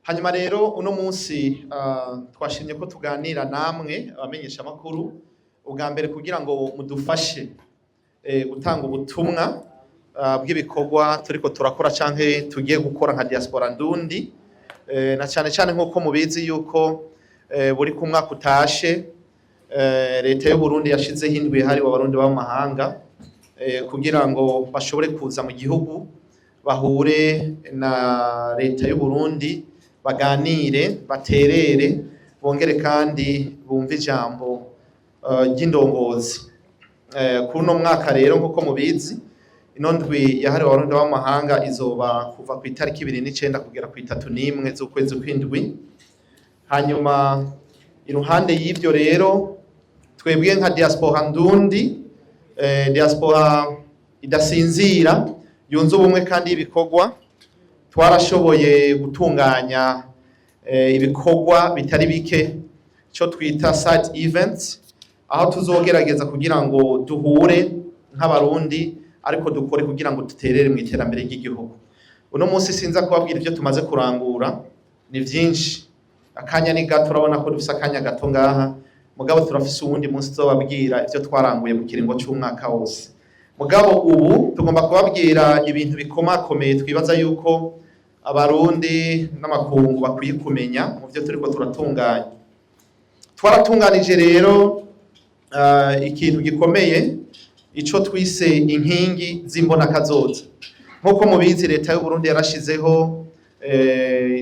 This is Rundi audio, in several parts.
Hanyuma rero uno munsi twashimye ko tuganira namwe abamenyeshamakuru, ubwa mbere kugira ngo mudufashe gutanga ubutumwa bw'ibikorwa turiko turakora canke tugiye gukora nka diaspora ndundi, na cane cane nk'uko mubizi yuko buri ku mwaka utashe leta y'u Burundi yashizeho indwi yahariwe Abarundi baba mu mahanga kugira ngo bashobore kuza mu gihugu, bahure na leta y'u Burundi, baganire, baterere, bongere kandi bumve ijambo ry'indongozi. Kuri uno mwaka rero, nk'uko mubizi, ino ndwi yahariwe Abarundi baba mu mahanga izoba kuva ku itariki 29 kugera ku 31 z'ukwezi kw'indwi. Hanyuma iruhande y'ivyo rero, twebwe nka diaspora ndundi, diaspora idasinzira, yunze ubumwe kandi y'ibikorwa, twarashoboye gutunganya ibikorwa bitari bike, cyo twita side events, aho tuzogerageza kugira ngo duhure nk'Abarundi, ariko dukore kugira ngo duterere mu iterambere ry'igihugu. Uno munsi sinza kubabwira ibyo tumaze kurangura, ni vyinshi, akanya ni gato, urabona ko dufise akanya gato ngaha, mugabo turafise uwundi munsi tuzobabwira ivyo twaranguye mu kiringo c'umwaka wose. Mugabo ubu tugomba kubabwira ibintu bikomakomeye twibaza yuko Abarundi n'amakungu bakwiye kumenya mu vyo turiko turatunganya. Twaratunganije rero ikintu gikomeye, ico twise inkingi z'imbonakazoza. Nk'uko mubizi, leta y'u Burundi yarashizeho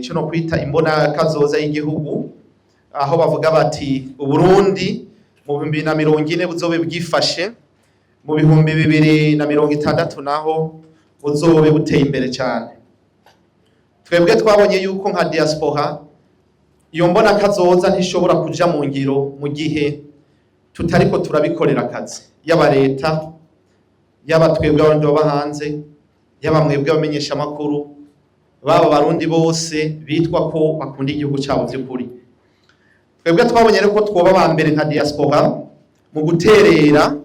ico no kwita imbonakazoza y'igihugu, aho bavuga bati Uburundi mu 2040 buzobe bwifashe, mu 2060 naho buzobe buteye imbere cyane. Twebwe twabonye yuko nka diaspora iyo mbona kazoza ntishobora kuja mu ngiro mu gihe tutariko turabikorera akazi, yaba leta, yaba twebwe abandi baba hanze, yaba mwebwe abamenyesha amakuru, baba Barundi bose bitwa ko bakunda igihugu cyabo vy'ukuri. Twebwe twabonye rero ko twoba aba mbere nka diaspora mu guterera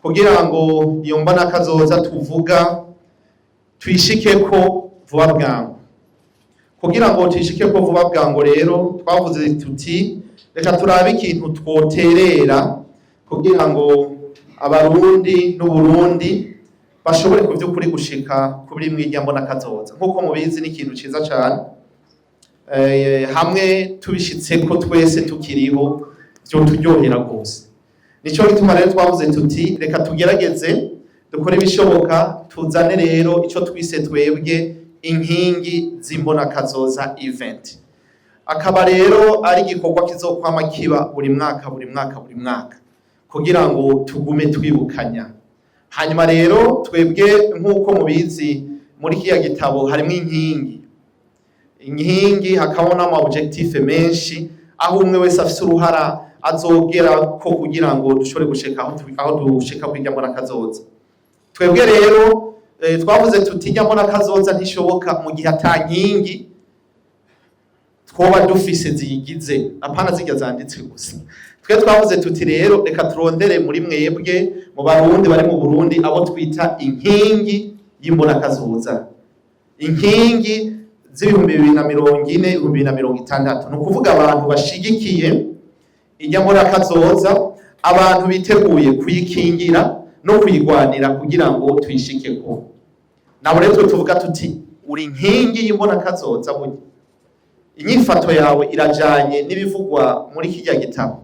kugira ngo iyo mbona kazoza tuvuga twishikeko vuba bwangu. Kugira ngo twishikeko vuba bwangu rero, twavuze tuti reka turabe ikintu twoterera kugira ngo Abarundi n'Uburundi bashobore ku vy'ukuri gushika kuri mwirya mbona kazoza. Nk'uko mubizi, ni ikintu ciza cane, hamwe tubishitseko twese tukiriho vyoturyohera rwose. Nico gituma rero twavuze tuti reka tugerageze dukore ibishoboka, tuzane rero ico twise twebwe inkingi z'imbonakazoza event, akaba rero ari igikorwa kizokwama kiba buri mwaka, buri mwaka, buri mwaka, kugira ngo tugume twibukanya. Hanyuma rero twebwe, nk'uko mubizi, muri kiriya gitabo harimwo inkingi, inkingi, hakabamo n'ama objectif menshi, aho umwe wese afise uruhara azogera ko kugira ngo dushobore gushika aho dushika kwirya mbona kazoza. Twebwe rero twavuze tuti irya mbona kazoza ntishoboka mu gihe ata nkingi twoba dufise ziyigize, apana zirya zanditswe gusa. Twe twavuze tuti rero reka turondere muri mwebwe, mu Barundi bari mu Burundi, abo twita inkingi y'imbonakazoza, inkingi z'ibihumbi 2040, 2060, ni ukuvuga abantu bashigikiye irya mbonakazoza, abantu biteguye kuyikingira no kuyigwanira kugira ngo tuyishikeko. Nabo rero twe tuvuga tuti uri inkingi y'imbonakazoza. Burya inyifato yawe irajanye n'ibivugwa muri kirya gitabo?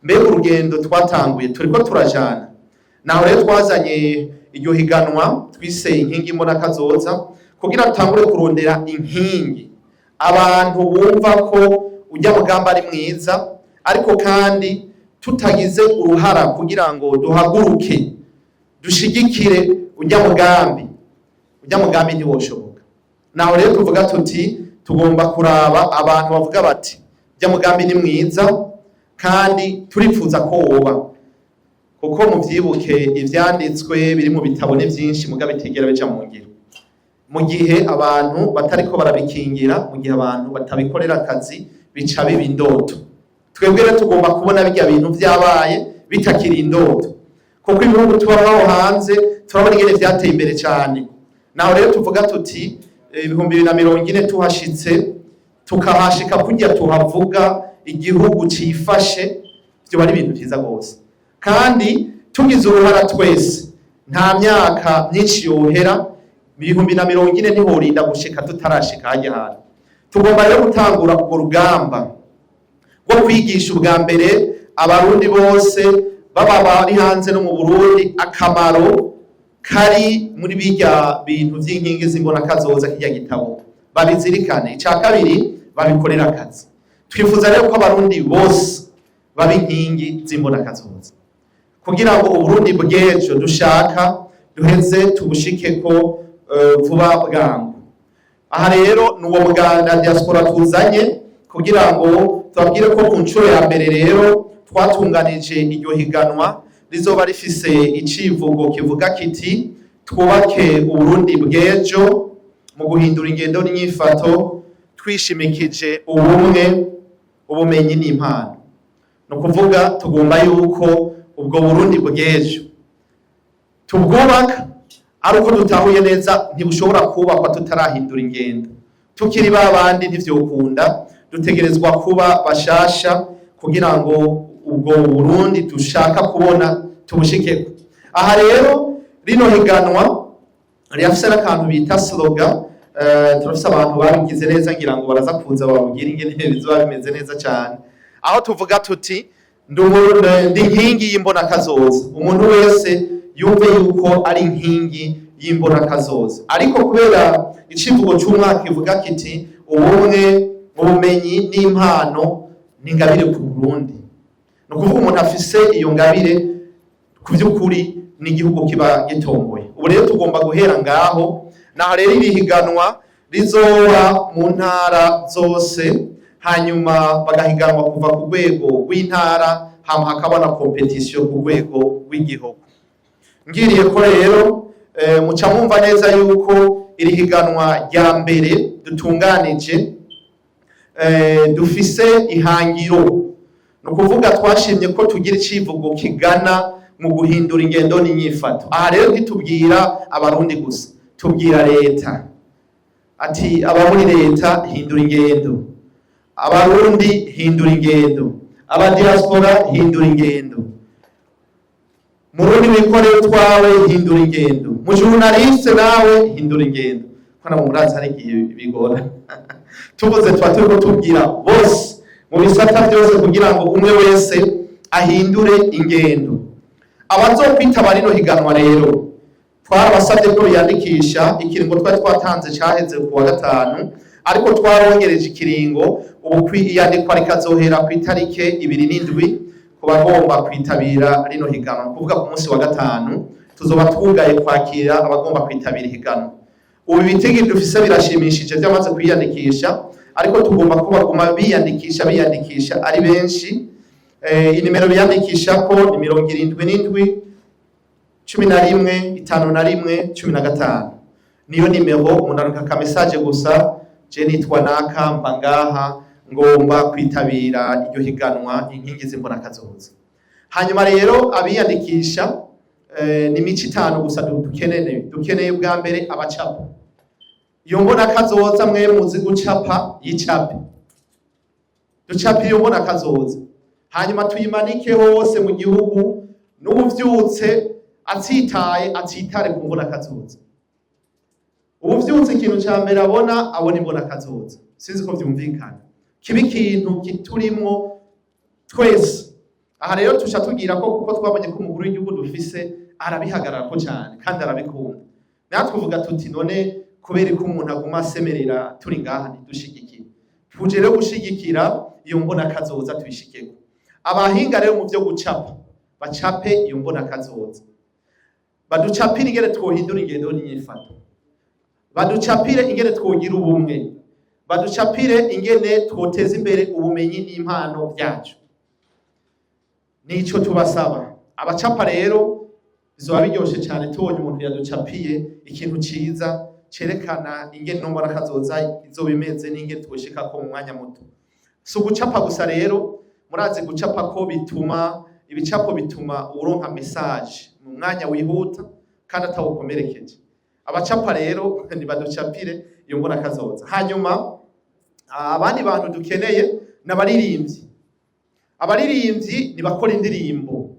Mbega urugendo twatanguye turiko turajana? Naho rero twazanye iryo higanwa twise inkingi mbonakazoza, kugira tutangure kurondera inkingi, abantu bumva ko ujya mugamba ari mwiza, ariko kandi tutagize uruhara kugira ngo duhaguruke dushigikire ujya mugambi, ujya mugambi ntiwoshoboka. Naho rero tuvuga tuti tugomba kuraba abantu bavuga bati ujya mugambi ni mwiza kandi turifuza ko woba, kuko muvyibuke ivyanditswe biri mu bitabo ni vyinshi, muga bitigera bija mu ngiro mu gihe abantu batariko barabikingira, mu gihe abantu batabikorera akazi, bica biba indoto. Twebwe rero tugomba kubona birya bintu vyabaye, bitakiri indoto, kuko ibihugu tubaho aho hanze turabona ingene vyateye imbere cyane. Naho rero tuvuga tuti 2040 tuhashitse. Tukahashika kurya tuhavuga, igihugu cifashe, vyoba ari ibintu vyiza gose. Kandi tugize uruhara twese, nta myaka myinshi yohera, 2040 ntihorinda gushika tutarashika hajya hantu. Tugomba rero gutangura urwo rugamba rwo kwigisha ubwa mbere Abarundi bose, baba bari hanze no mu Burundi, akamaro kari muri birya bintu vy'inkingi z'imbonakazoza, kirya gitabo, babizirikane. Ica kabiri, babikorera akazi. Twifuza rero ko Abarundi bose baba inkingi z'imbonakazoza kugira ngo Uburundi bw'ejo dushaka duheze tubushikeko vuba bwangu. Aha rero ni uwo muganda diaspora tuzanye kugira ngo tubabwire ko ku nshuro ya mbere rero twatunganije iryo higanwa rizoba rifise icivugo kivuga kiti: "Twubake Uburundi bw'ejo mu guhindura ingendo n'inyifato, twishimikije ubumwe, ubumenyi n'impano." Ni ukuvuga tugomba yuko ubwo Burundi bw'ejo tubwubaka ari uko dutahuye neza ntibushobora kubakwa tutarahindura ingendo. Tukiri ba bandi ntivyokunda, dutegerezwa kuba bashasha kugira ngo ubwo Burundi dushaka kubona tubushikeko. Aha rero rino higanwa rirafise n'akantu bita slogan. Turafise abantu babigize neza, ngira ngo baraza kuza bababwire ingene bizoba bimeze neza cyane, aho tuvuga tuti: "Ndi inkingi y'imbonakazoza." Umuntu wese yumve yuko ari inkingi y'imbonakazoza. Ariko kubera icivugo c'umwaka kivuga kiti: "Ubumwe, ubumenyi n'impano ni ingabire ku Burundi", ni ukuvuga umuntu afise iyo ngabire ku by'ukuri n'igihugu kiba gitomboye. Ubu rero tugomba guhera ngaho. Naho rero iri higanwa rizoba mu ntara zose, hanyuma bagahiganwa kuva ku rwego rw'intara, hama hakaba na compétition ku rwego rw'igihugu. Ngiriye ko rero muca mwumva neza yuko iri higanwa rya mbere dutunganije dufise ihangiro. Ni ukuvuga twashimye ko tugira icivugo kigana mu guhindura ingendo n'inyifato. Aha rero ntitubwira Abarundi gusa, tubwira leta ati: "Aba muri leta, hindura ingendo; Abarundi, hindura ingendo; aba diaspora, hindura ingendo; Murundi wikoreye utwawe, hindura ingendo; mu journaliste nawe, hindura ingendo." Ko na murazi hari igihe bigora, tuvuze tuba turiko tubwira bose mu bisata byose kugira ngo umwe wese ahindure ingendo. Abazokwitaba rino higanwa rero twarabasabye ko biyandikisha. Ikiringo twari twatanze caheze ku wa gatanu, ariko twarongereje ikiringo. Ubu iyandikwa rikazohera ku itarike 27 ku bagomba kwitabira rino higanwa. Ni ukuvuga ku munsi wa gatanu tuzoba twugaye kwakira abagomba kwitabira ihiganwa. Ubu ibitigiri dufise birashimishije byamaze kwiyandikisha, ariko tugomba ko baguma biyandikisha, biyandikisha ari benshi. Inimero biyandikisha ko ni 77 11 51 15. Niyo nimero umuntu arunka ka message gusa: "Je nitwa naka, mba ngaha, ngomba kwitabira iryo higanwa Inkingi z'Imbonakazoza." Hanyuma rero abiyandikisha ni imico itanu gusa dukeneye. Dukeneye ubwa mbere abacapa iyo mbonakazoza. Mwe muzi gucapa, yicape, ducape iyo mbonakazoza, hanyuma tuyimanike hose mu gihugu. N'ubuvyutse atsitaye atsitare ku mbonakazoza. Ubuvyutse ikintu ca mbere abona, abona imbonakazoza. Sinzi ko vyumvikana. Kiba ikintu kiturimwo twese. Aha rero tuca tugira ko kuko twabonye ko umukuru w'igihugu dufise arabihagararako cyane kandi arabikunda, natwe tuvuga tuti: "None kubera ko umuntu aguma asemerera turi ngaha ntidushigikire?" Tuje rero gushigikira iyo mbonakazoza, tuyishikeko. Abahinga rero mu vyo gucapa bacape iyo mbonakazoza, baducapire ingene twohindura ingendo n'inyifato, baducapire ingene twogira ubumwe, baducapire ingene twoteza imbere ubumenyi n'impano byacu. Nico tubasaba. Abacapa rero, bizoba biryoshe cyane tubonye umuntu yaducapiye ikintu ciza cerekana ingene no mbonakazoza izoba imeze n'ingene twoshikako mu mwanya muto. Si ugucapa gusa rero, murazi gucapa ko bituma, ibicapo bituma uronka message mu mwanya wihuta kandi atawukomerekeje. Abacapa rero nibaducapire iyo mbonakazoza. Hanyuma Abandi bantu dukeneye ni abaririmbyi. Abaririmbyi ntibakora indirimbo,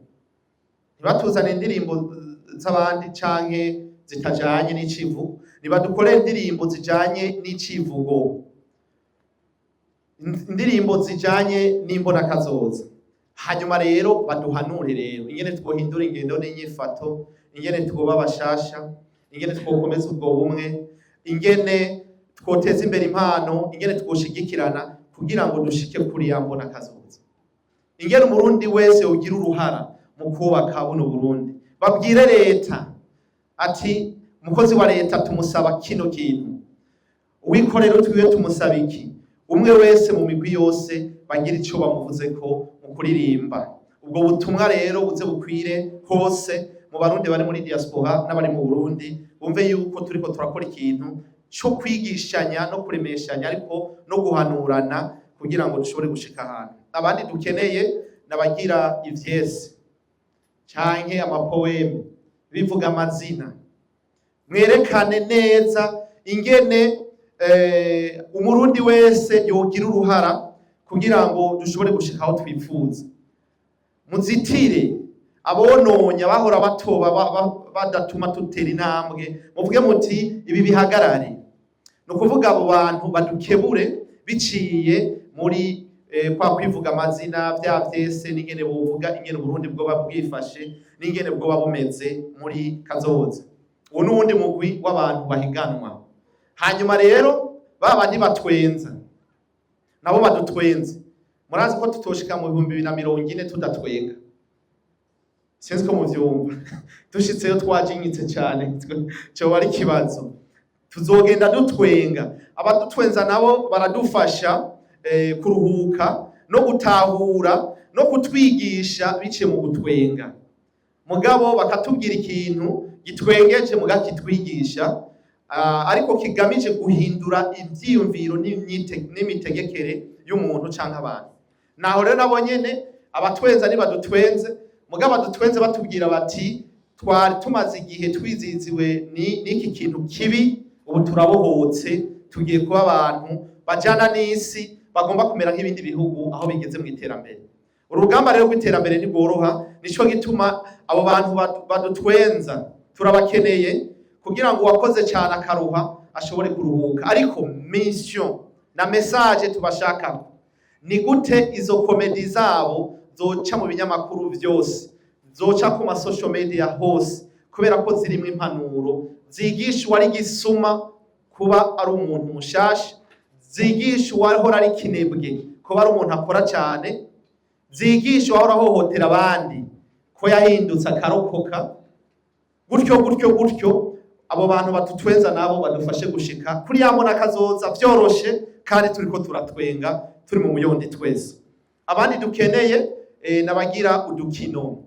ntibatuzane indirimbo z'abandi canke zitajanye n'icivugo, nibadukorere indirimbo zijanye n'icivugo, indirimbo zijanye n'imbonakazoza. Hanyuma rero baduhanure rero ingene twohindura ingendo n'inyifato, ingene twoba bashasha, ingene twokomeza ubwo bumwe, ingene twoteza imbere impano, ingene twoshigikirana kugira ngo dushike kuri ya mbonakazoza, ingene Umurundi wese yogira uruhara mu kubaka buno Burundi. Babwire leta ati: "Umukozi wa leta tumusaba kino kintu, uwikorera utwiwe tumusaba iki." Umwe wese mu migwi yose bagira ico bamuvuze ko mu kuririmba. Ubwo butumwa rero buze bukwire hose mu Barundi bari muri diaspora n'abari mu Burundi, bumve yuko turiko turakora ikintu co kwigishanya no kuremeshanya, ariko no guhanurana kugira ngo dushobore gushika ahantu. Abandi dukeneye n'abagira ivyese canke amapoèmes bivuga amazina. Mwerekane neza ingene Umurundi wese yogira uruhara kugira ngo dushobore gushika aho twifuza. Muzitire abononye, abahora batoba badatuma tutera intambwe. Muvuge muti: "Ibi bihagarare." Ni ukuvuga abo bantu badukebure biciye muri kwa kwivuga amazina, vya vyese, n'ingene bovuga ingene Uburundi bwoba bwifashe n'ingene bwoba bumeze muri kazoza. Uwo n'uwundi mugwi w'abantu bahiganwa. Hanyuma rero ba bandi batwenza nabo badutwenze. Murazi ko tutoshika mu 2040 tudatwenga. Sinzi ko muvyumva. Dushitseyo twajinyitse cane, coba ari ikibazo. Tuzogenda dutwenga. Abadutwenza nabo baradufasha kuruhuka no gutahura no kutwigisha biciye mu gutwenga, mugabo bakatubwira ikintu gitwengeje muga kitwigisha, ariko kigamije guhindura ivyiyumviro n'imitegekere y'umuntu canke abantu. Naho rero nabo nyene abatwenza nibadutwenze, mugabo badutwenze batubwira bati: "Twari tumaze igihe twiziziwe n'iki kintu kibi, ubu turabohotse, tugiye kuba abantu bajana n'isi, bagomba kumera nk'ibindi bihugu aho bigeze mu iterambere." Urugamba rero rw'iterambere ntigworoha. Nico gituma abo bantu badutwenza turabakeneye kugira ngo uwakoze cyane akaruha ashobore kuruhuka. Ariko mission na message tubashakako ni gute izo comédies zabo zoca mu binyamakuru vyose, zoca ku ma social media hose, kubera ko zirimwo impanuro zigisha uwari gisuma kuba ari umuntu mushasha, zigisha uwahora ari kinebwe kuba ari umuntu akora cyane, zigisha uwahora ahohotera abandi ko yahindutse akarokoka, gutyo gutyo gutyo. Abo bantu batutwenza nabo badufashe gushika kuri ya mbona kazoza vyoroshe, kandi turiko turatwenga turi mu muyondi twese. Abandi dukeneye n'abagira udukino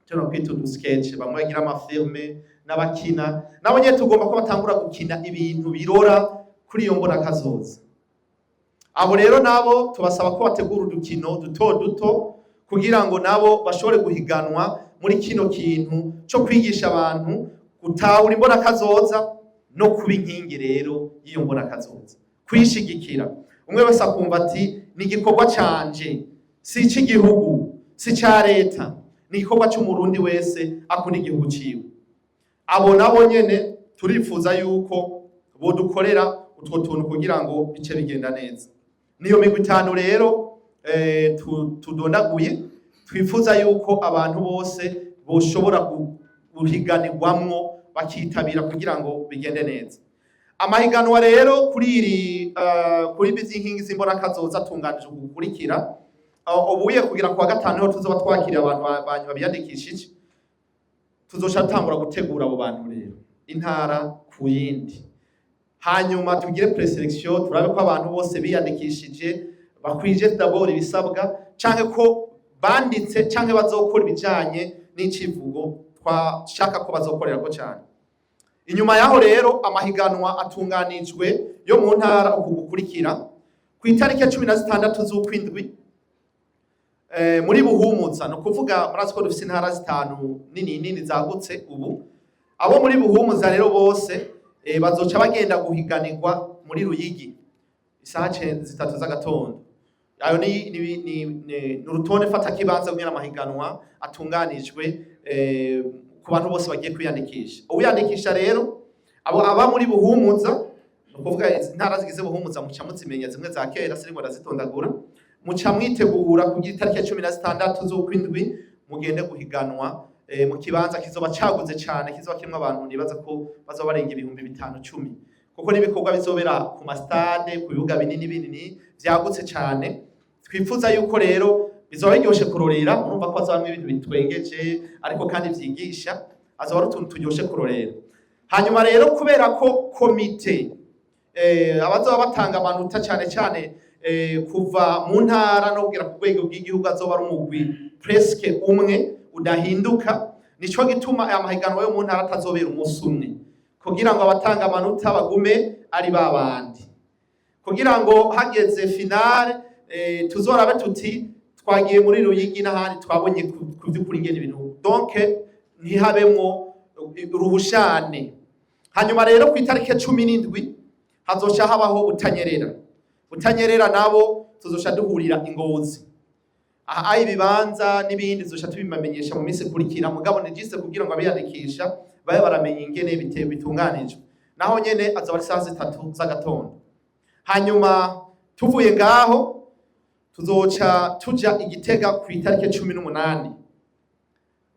tuno kwita udusketch, bamwe bagira amafilms n'abakina. Nabo nyene tugomba ko batangura gukina ibintu birora kuri iyo mbona kazoza. Abo rero nabo tubasaba ko bategura udukino duto duto kugira ngo nabo bashobore guhiganwa muri kino kintu co kwigisha abantu gutahura imbona kazoza no kuba inkingi rero y'iyo mbona kazoza, kwishigikira. Umwe wese akumva ati: "Ni igikorwa canje, si ic'igihugu, si ica leta, ni igikorwa c'Umurundi wese akunda igihugu ciwe." Abo nabo nyene turifuza yuko bodukorera utwo tuntu kugira ngo bice bigenda neza. Niyo migwi itanu rero tudondaguye twifuza yuko abantu bose boshobora guhiganirwamwo bakitabira kugira ngo bigende neza. Amahiganwa rero kuri iri kuri ibi vy'inkingi z'imbonakazoza atunganije gukurikira. Ubuye kugira kuwa gatanu niho tuzoba twakiriye abantu banyuma biyandikishije. Tuzoca dutangura gutegura abo bantu rero intara ku yindi, hanyuma tugire présélection, turabe ko abantu bose biyandikishije bakwije d'abord ibisabwa, canke ko banditse canke bazokora ibijanye n'icivugo twashaka ko bazokorerako cane. Inyuma yaho rero amahiganwa atunganijwe yo mu ntara uku gukurikira: ku itariki ya 16 z'ukwindwi muri Buhumuza, ni ukuvuga murazi ko dufise intara zitanu nini nini zagutse ubu. Abo muri Buhumuza rero bose bazoca bagenda guhiganirwa muri Ruyigi. Isaha 3 z'agatondo. Ayo ni urutonde fatakibanza kugira amahiganwa atunganijwe ku bantu bose bagiye kwiyandikisha. Uwiyandikisha rero, abo aba muri Buhumuza, ni ukuvuga intara zigize Buhumuza, muca muzimenya zimwe za kera, siniko ndazitondagura, muca mwitegura kugira itariki ya 16 z'ukwindwi mugende guhiganwa mu kibanza kizoba caguze cane, kizoba kirimwo abantu nibaza ko bazoba barenga 5000 10, kuko n'ibikorwa bizobera ku ma stade, ku bibuga binini binini vyagutse cane. Twifuza yuko rero bizoba biryoshe kurorera. Urumva ko hazobamwo ibintu bitwengeje ariko kandi vyigisha, azoba ari utuntu turyoshe kurorera. Hanyuma rero, kubera ko komite abazoba batanga amanota cane cane kuva mu ntara no kugera ku rwego rw'igihugu azoba ari umugwi presque umwe udahinduka, nico gituma aya mahiganwa yo mu ntara atazobera umunsi umwe, kugira ngo abatanga amanota bagume ari babandi, kugira ngo hageze finale tuzorabe tuti twagiye muri Ruyigi n'ahandi, twabonye ku vy'ukuri ingene ibintu, donc ntihabemwo uruhushane. Hanyuma rero ku itariki 17 hazoca habaho Butanyerera. Butanyerera nabo tuzoca duhurira i Ngozi. Aha aho ibibanza n'ibindi tuzoca tubibamenyesha mu minsi ikurikira, mugabo ni juste kugira ngo abiyandikisha babe baramenya ingene bitunganijwe. Naho nyene azoba ari saha 3 z'agatondo. Hanyuma tuvuye ngaho tuzoca tuja i Gitega ku itariki 18,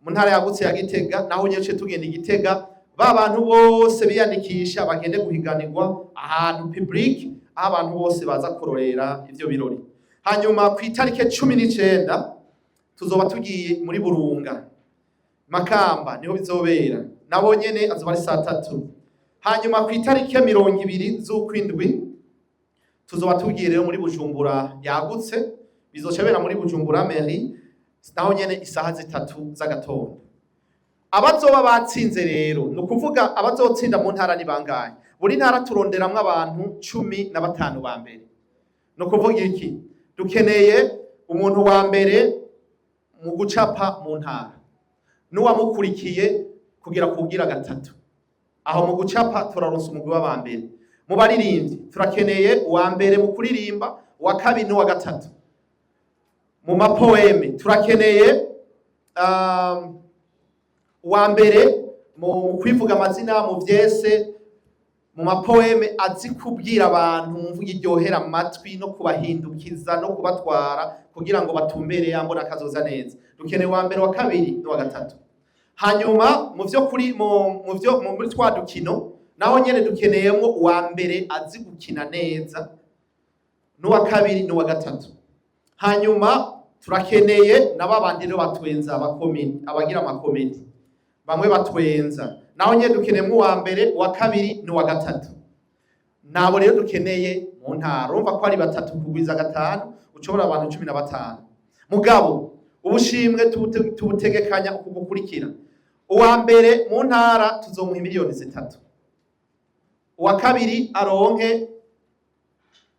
mu ntara yagutse ya Gitega. Naho nyene tuce tugenda i Gitega, ba bantu bose biyandikisha bagende guhiganirwa ahantu public, aho abantu bose baza kurorera ivyo birori. Hanyuma ku itariki 19 tuzoba tugiye muri Burunga, Makamba niho bizobera, nabo nyene azoba ari saa 3. Hanyuma ku itariki 20 z'ukwindwi tuzoba tugiye rero muri Bujumbura yagutse, bizoca bera muri Bujumbura Mairie, naho nyene isaha 3 z'agatondo. Abazoba batsinze rero, ni ukuvuga abazotsinda mu ntara ni bangahe? Buri ntara turonderamwo abantu 15 ba mbere. Ni ukuvuga iki? Dukeneye umuntu wa mbere mu gucapa mu ntara n'uwamukurikiye kugira kugira gatatu. Aho mu gucapa turaronsa umugwi w'abambere. Mu baririmbyi turakeneye uwa mbere mu kuririmba, uwa kabiri n'uwa gatatu. Mu ma poème turakeneye uwa mbere mu kwivuga amazina, mu vyese, mu ma poème azi kubwira abantu mu mvugo iryohera amatwi no kubahindukiza no kubatwara kugira ngo batumbere ya mbona kazoza neza. Dukeneye uwa mbere, wa kabiri n'uwa gatatu. Hanyuma mu vyo kuri mu vyo muri twa dukino, naho nyene dukeneyemwo uwa mbere azi gukina neza, n'uwa kabiri n'uwa gatatu. Hanyuma turakeneye na babandi rero batwenza, aba comédie, abagira ama comédie bamwe batwenza, naho nyene dukeneyemwo uwa mbere, uwa kabiri n'uwa gatatu. Nabo rero dukeneye mu ntara. Urumva ko ari batatu kugwiza gatanu, ucobora abantu 15. Mugabo ubushimwe tubutegekanya uku gukurikira: uwa mbere mu ntara tuzomuha miliyoni 3, uwa kabiri aronke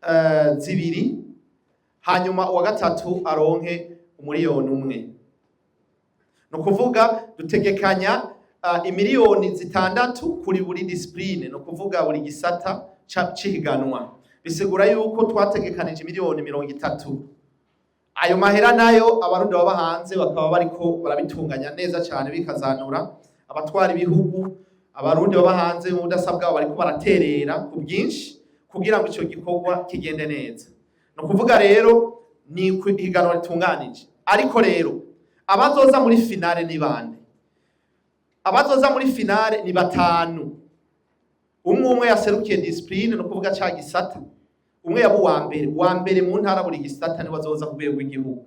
2, hanyuma uwa gatatu aronke 1 umuriyoni. Ni ukuvuga dutegekanya imiliyoni 6 kuri buri discipline, ni ukuvuga buri gisata c'ihiganwa. Bisigura yuko twategekanije miliyoni 30. Ayo mahera nayo Abarundi baba hanze bakaba bariko barabitunganya neza cyane, bikazanura abatwara ibihugu. Abarundi baba hanze mu budasa bwabo bariko baraterera ku bwinshi kugira ngo ico gikorwa kigende neza. Ni ukuvuga rero ni ihiganwa ritunganije. Ariko rero abazoza muri finale ni bande? Abazoza muri finale ni batanu, umwe umwe yaserukiye discipline, no kuvuga ca gisata. Umwe yaba uwa mbere, uwa mbere mu ntara, buri gisata, niwe azoza ku rwego rw'igihugu.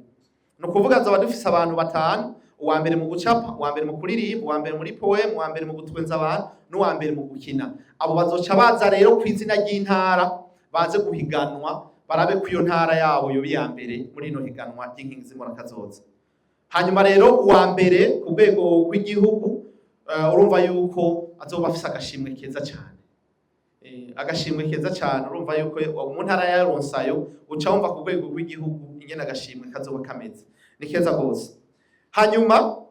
Ni ukuvuga azoba dufise abantu batanu: uwa mbere mu gucapa, uwa mbere mu kuririmba, uwa mbere muri poème, uwa mbere mu gutwenza abantu n'uwa mbere mu gukina. Abo bazoca baza rero ku izina ry'intara, baze guhiganwa, barabe ko iyo ntara yabo yoba iya mbere muri ino higanwa ry'Inkingi z'Imbonakazoza. Hanyuma rero uwa mbere ku rwego rw'igihugu, urumva yuko azoba afise agashimwe keza cyane. Agashimwe keza cyane. Urumva yuko mu ntara yaronsayo, uca wumva ku rwego rw'igihugu ingene agashimwe kazoba kameze, ni keza rwose. Hanyuma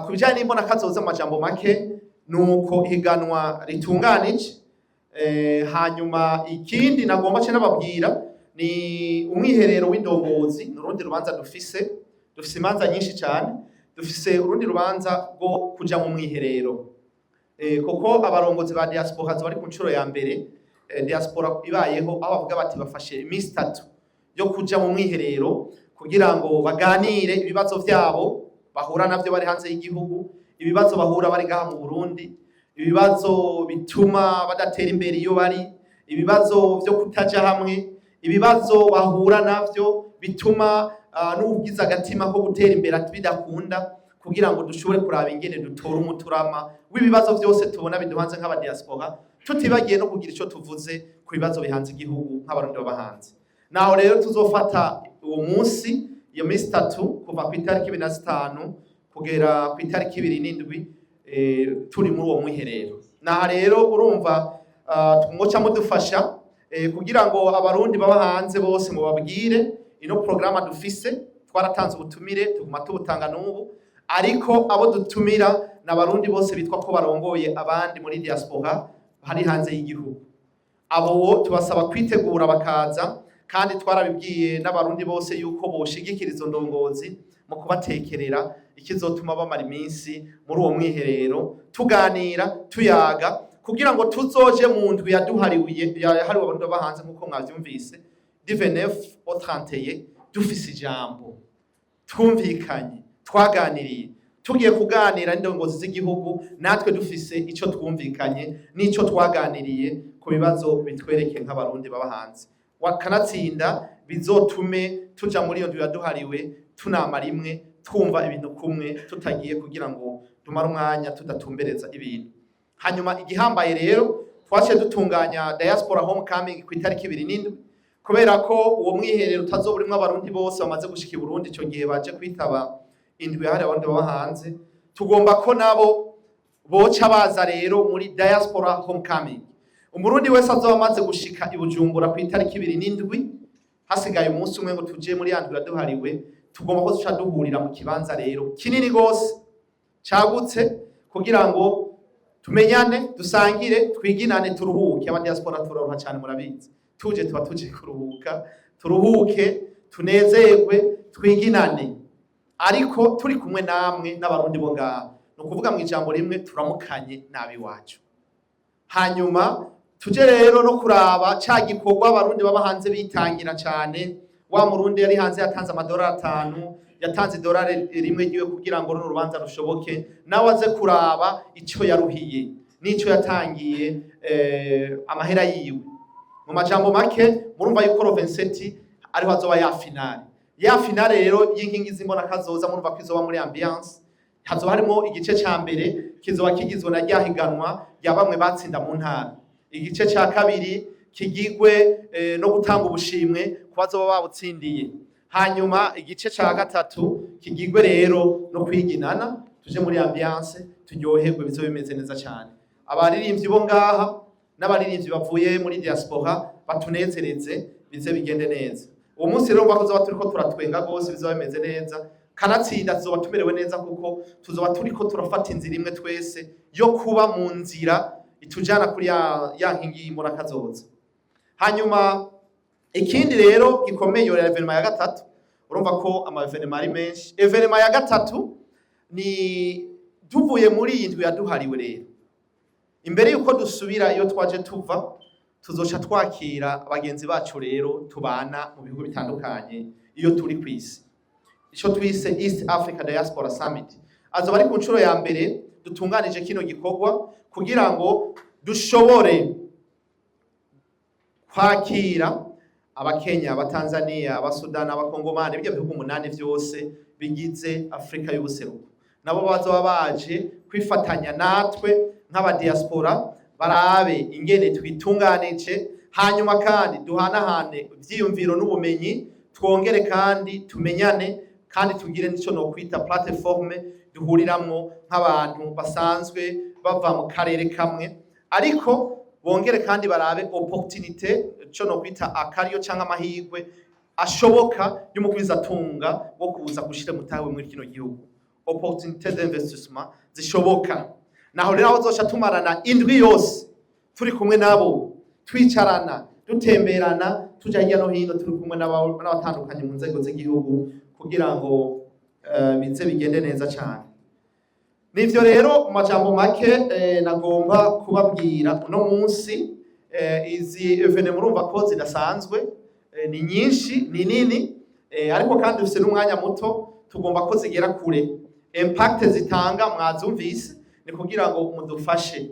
ku bijyanye n'imbonakazoza, amajambo make ni uko ihiganwa ritunganije. Hanyuma ikindi nagomba ce nababwira ni umwiherero w'indongozi. Ni urundi rubanza dufise. Dufise imanza nyinshi cyane. Dufise urundi rubanza rwo kuja mu mwiherero, kuko abarongozi ba diaspora bari ku nshuro ya mbere, diaspora ibayeho, aho bavuga bati bafashe iminsi 3 yo kuja mu mwiherero kugira ngo baganire ibibazo vyabo bahura navyo bari hanze y'igihugu, ibibazo bahura bari ngaha mu Burundi, ibibazo bituma badatera imbere iyo bari, ibibazo vyo kutaja hamwe, ibibazo bahura navyo bituma n'ugize agatima ko gutera imbere bidakunda, kugira ngo dushobore kuraba ingene dutora umuturama w'ibibazo vyose tubona biduhanze nk'abadiaspora, tutibagiye no kugira ico tuvuze ku bibazo bihanze igihugu nk'Abarundi baba hanze. Naho rero tuzofata uwo munsi, iyo minsi 3, kuva ku itariki 25 kugera ku itariki 27, turi muri uwo mwiherero. Naha rero urumva mwoca mudufasha kugira ngo Abarundi baba hanze bose mubabwire ino porogaramu dufise. Twaratanze ubutumire, tuguma tubutanga n'ubu, ariko abo dutumira ni Abarundi bose bitwa ko barongoye abandi muri diaspora hari hanze y'igihugu. Abo tubasaba kwitegura bakaza, kandi twarabibwiye n'Abarundi bose yuko boshigikira izo ndongozi mu kubatekerera ikizotuma bamara iminsi muri uwo mwiherero, tuganira, tuyaga, kugira ngo tuzoje mu ndwi yaduhariwe, yahariwe Abarundi baba hanze, nk'uko mwavyumvise, du 29 au 31, dufise ijambo, twumvikanye, twaganiriye, tugiye kuganira n'indongozi z'igihugu, natwe dufise ico twumvikanye n'ico twaganiriye ku bibazo bitwereke nk'Abarundi baba hanze. Wakanatsinda bizotume tuja muri iyo ndwi yaduhariwe tunamara imwe, twumva ibintu kumwe, tutagiye kugira ngo tumare umwanya tudatumbereza ibintu. Hanyuma igihambaye rero, twaciye dutunganya diaspora homecoming ku itariki 27, kubera ko uwo mwiherero utazoba urimwo Abarundi bose bamaze gushika i Burundi ico gihe baje kwitaba indwi yahariwe Abarundi baba hanze. Tugomba ko nabo boca baza rero muri diaspora homecoming. Umurundi wese azoba amaze gushika i Bujumbura ku itariki 27, hasigaye umunsi umwe ngo tuje muri ya ndwi yaduhariwe, tugomba ko duca duhurira mu kibanza rero kinini gose cagutse, kugira ngo tumenyane, dusangire, twiginane, turuhuke. Aba diaspora turaruha cyane, murabizi. Tuje tuba tuje kuruhuka, turuhuke, tunezerwe, twiginane, ariko turi kumwe namwe n'Abarundi bo ngaha. Ni ukuvuga mu ijambo rimwe, turamukanye n'abiwacu. Hanyuma tuje rero no kuraba ca gikorwa Abarundi baba hanze bitangira cyane. Wa Murundi yari hanze yatanze amadolari 5, yatanze idolari 1 ryiwe kugira ngo runo rubanza rushoboke, nawe aze kuraba ico yaruhiye n'ico yatangiye amahera yiwe. Mu majambo make, murumva yuko le 27 ariho azoba ya finale, ya finale rero y'inkingi z'imbona kazoza. Murumva ko izoba muri ambiance. Hazoba harimo igice ca mbere kizoba kigizwe na rya higanwa rya bamwe batsinda mu ntara, igice ca kabiri kigigwe no gutanga ubushimwe ku bazoba babutsindiye, hanyuma igice ca gatatu kigigwe rero no kwiginana, tuje muri ambiance, turyoherwe, bizoba bimeze neza cyane. Abaririmbyi bo ngaha n'abaririmbyi bavuye muri diaspora batunezereze, bize bigende neza. Uwo munsi rero mba tuzoba turiko turatwenga gose, bizoba bimeze neza. Kanatsinda tuzoba tumerewe neza, kuko tuzoba turiko turafata inzira imwe twese yo kuba mu nzira itujana kuri ya nkingi y'imbona kazoza. Hanyuma ikindi rero gikomeye, iyo événement ya gatatu, urumva ko ama événements ari menshi. Événement ya gatatu ni tuvuye muri iyi ndwi yaduhariwe rero, imbere yuko dusubira iyo twaje tuva, tuzoca twakira bagenzi bacu rero tubana mu bihugu bitandukanye iyo turi ku isi, ico twise East Africa Diaspora Summit. Azoba ari ku nshuro ya mbere dutunganije kino gikorwa kugira ngo dushobore kwakira Abakenya, Abatanzania, Abasudani, Abakongomani, ibyo bihugu 8 vyose bigize Afrika y'ubuseruko. Nabo bazoba baje kwifatanya natwe nk'abadiaspora, barabe ingene twitunganije, hanyuma kandi duhanahane ivyiyumviro n'ubumenyi, twongere kandi tumenyane, kandi tugire n'ico no kwita plateforme duhuriramwo nk'abantu basanzwe bava mu karere kamwe, ariko bongere kandi barabe opportunité, ico no kwita akaryo canke amahirwe ashoboka y'umugwizatunga wo kuza gushira mutawe muri kino gihugu, opportunité d'investissement zishoboka. Naho rero aho zoca tumarana indwi yose. Turi kumwe nabo, twicarana, dutemberana, tuja hirya no hino, turi kumwe n'abatandukanye mu nzego z'igihugu kugira ngo bize bigende neza cyane. Nivyo rero mu majambo make nagomba kubabwira uno munsi. Izi événements murumva ko zidasanzwe, ni nyinshi, ni nini, ariko kandi dufise n'umwanya muto, tugomba ko zigera kure. Impact zitanga mwazumvise, ni kugira ngo mudufashe.